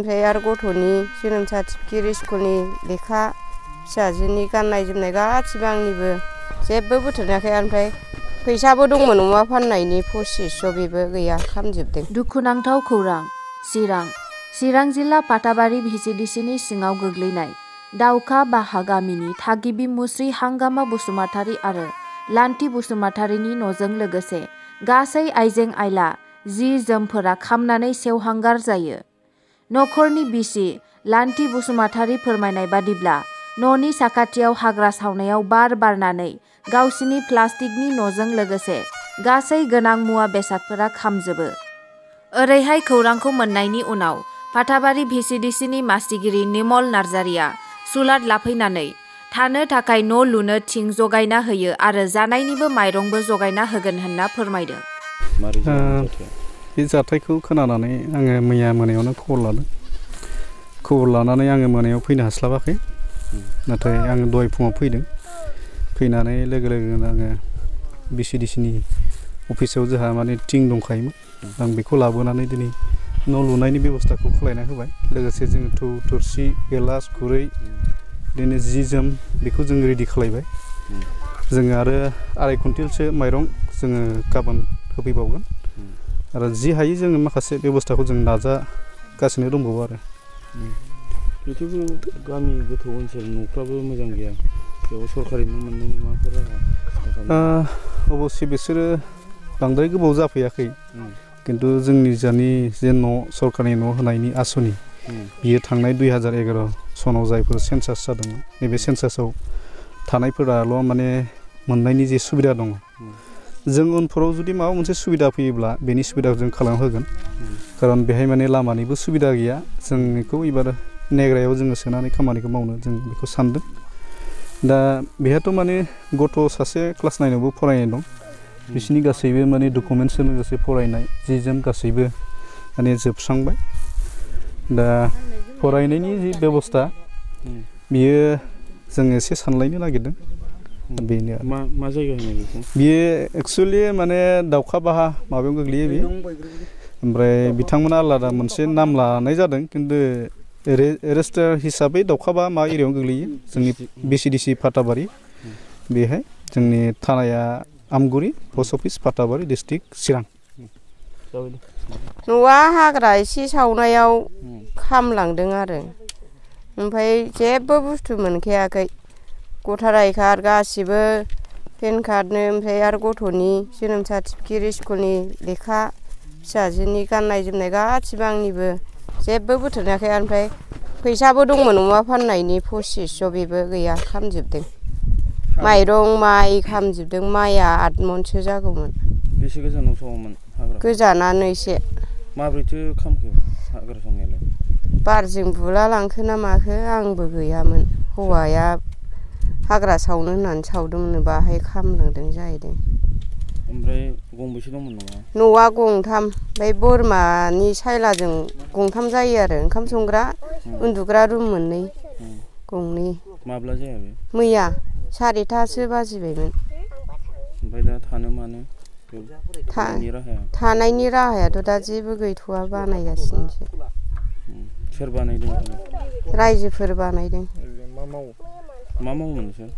ओमफ्राय आरो गथ'नि जोनोम सार्टिफिकेट स्कुलनि लेखा फिसाजोनि गाननाय जोमनाय गासिबो आंनिबो जेबो बुथुमाखै। ओमफ्राय फैसाबो दंमोन अमा फाननायनि 2500 बेबो गैया खामजोबदों। दुखुनांथाव खौरां। चिरां जिल्ला पाटाबारि VCDCनि सिङाव गोग्लैनाय दाउखा बाहा गामिनि थागिबि मुस्रि हांगामा बसुमतारी आरो लान्थि बसुमतारीनि न'जों लोगोसे गासै आइजें आइला जि जोमफोरा खामनानै सेवहांगार जायो। नखरनि बिसि लान्थि बसुमतारी फोरमायनाय बादिब्ला न'नि साखाथियाव हाग्रा सावनायाव बार बारनानै गावसिनि प्लास्टिकनि न'जों लोगोसे गासै गोनां मुवा बेसादफोरा खामजोबो। ओरैहाय खौरांखौ मोननायनि उनाव पाटाबारि VCDCनि मासिगिरि निमल नार्जारिया सुलाद लाफैनानै थानो थाखाय न' लुनो थिं जगायना होयो आरो जानायनिबो माइरंबो जगायना होगोन होनना फोरमायदों। बे जाथायखौ खोनानानै आङो मैया मोनायावनो खबर लानानै आङो मोनायाव फैनो हास्लाबाखै। नाथाय आङो दहाय फुङाव फैनानै लोगो लोगोनो आङो VCDCनि अफिसाव जोंहा माने थिं दंखायोमोन। आं बेखौ लाबोनानै दिनै न' लुनायनि बेबस्थाखौ खालायना होबाय। लोगोसे जों थौ थोरसि गिलास खुरै बिदिनो जि जोम बेखौ जों रेडि खालायबाय। जोङो आरो 2.5 कुइन्टेलसो माइरं जोङो गाबोन होफैबावगोन आरो जि हायो जोङो माखासे बेबस्थाखौ जों नाजागासिनो दंबावो आरो। बेथ'बो गामि गोथौ ओनसोल न'फ्राबो मोजां गैया, बेयाव सरकारि न' मोननायनि माबाफोर राहा? अबस्से बिसोरो बांद्राय गोबाव जाफैयाखै, खिन्थु जोंनि जे न' सरकारि न' होनायनि आसनि बियो थांनाय 2011 सनाव जायफोर सेन्सास जादोंमोन नैबे सेन्सासाव थानायफोराल' माने मोननायनि जे सुबिदा दङ। जों उनफोराव जुदि माबा मोनसे सुबिदा फैयोब्ला बेनि सुबिदाखौ जों खालाम होगोन। खारन बेहाय माने लामानिबो सुबिदा गैया। जों बेखौ एबार नेग्रायाव जोङो सोनानै खामानिखौ मावनो जों बेखौ सानदों। दा बेहाथ' माने गथ' सासे क्लास 9आवबो फरायनाय दं। बिसिनि गासैबो माने डकुमेन्टसजों लोगोसे फरायनाय जि जोम गासैबो माने जोबस्रांबाय। दा फरायनायनि जि बेबस्था बियो जों एसे सानलायनो नागिरदों। बेनो मा जायगा होनो बेखौ? बियो एक्सुवेलि माने दाउखा बाहा माबायाव गोग्लैयो बियो। ओमफ्राय बिथांमोना आलादा मोनसे नाम लानाय जादों, खिन्थु रेजिस्टार हिसाबै दाउखाबा मा एरियायाव गोग्लैयो जोंनि VCDC पाटाबारि। बेहाय जोंनि थानाया आमगुरि, पस्ट अफिस पाटाबारि, डिस्ट्रिक्ट चिरां। न'आ हाग्रा एसे सावनायाव खामलांदों आरो, ओमफ्राय जेबो बुस्थु मोनखायाखै। भटार आइ कार्ड गासिबो पेन कार्डनो, ओमफ्राय आरो गथ'नि जोनोम सार्टिफिकेट स्कुलनि लेखा फिसाजोनि गाननाय जोमनाय गासिबो आंनिबो जेबो बुथुमाखै। ओमफ्राय फैसाबो दंमोन अमा फाननायनि 2500 बेबो गैया खामजोबदों। माइरं माइ खामजोबदों। माइआ 8 मनसो जागौमोन। बेसे गोजानाव सावोमोन हाग्रा? गोजानानो एसे। माब्रैथो खामखो हाग्रा सावनायालाय? बारजों बुला लांखो ना माखो आंबो गैयामोन। हौवाया हाग्रा सावनो होननानै सावदोंमोन, बाहाय खामलांदों जाहैदों। ओमफ्राय गंबेसे दंमोन न'आ? न'आ गंथाम, ओमफ्राय बोरमानि सायलाजों गंथाम जायो आरो। ओंखाम संग्रा उन्दुग्रा रुम मोननै गंनै। माब्ला जाया बे? मैया 4:30सो बाजिबायमोन। ओमफ्राय दा थानो मानो थानायनि राहायाथ' दा जेबो गैथ'वा, बानायगासिनोसो। सोर बानायदों? रायजोफोर बानायदों। मा मावो नोंसोर?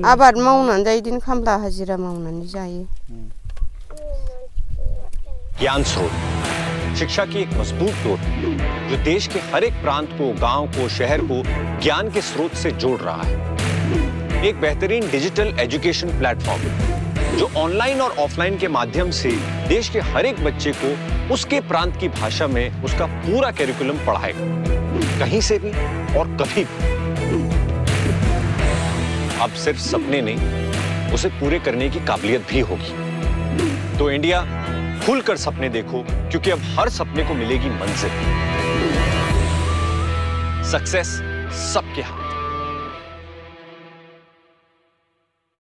आबाद मावनानै जायो, बिदिनो खामला हाजिरा मावनानै जायो। ज्ञान स्रोत, शिक्षा की एक मजबूत डोर जो देश के हर एक प्रांत को, गांव को, शहर को ज्ञान के स्रोत से जोड़ रहा है। एक बेहतरीन डिजिटल एजुकेशन प्लेटफॉर्म जो ऑनलाइन और ऑफलाइन के माध्यम से देश के हर एक बच्चे को उसके प्रांत की भाषा में उसका पूरा कैरिकुलम पढ़ाएगा, कहीं से भी और कभी भी। अब सिर्फ सपने नहीं, उसे पूरे करने की काबिलियत भी होगी। तो इंडिया खुलकर सपने देखो, क्योंकि अब हर सपने को मिलेगी मंजिल। सक्सेस सबके हाथ।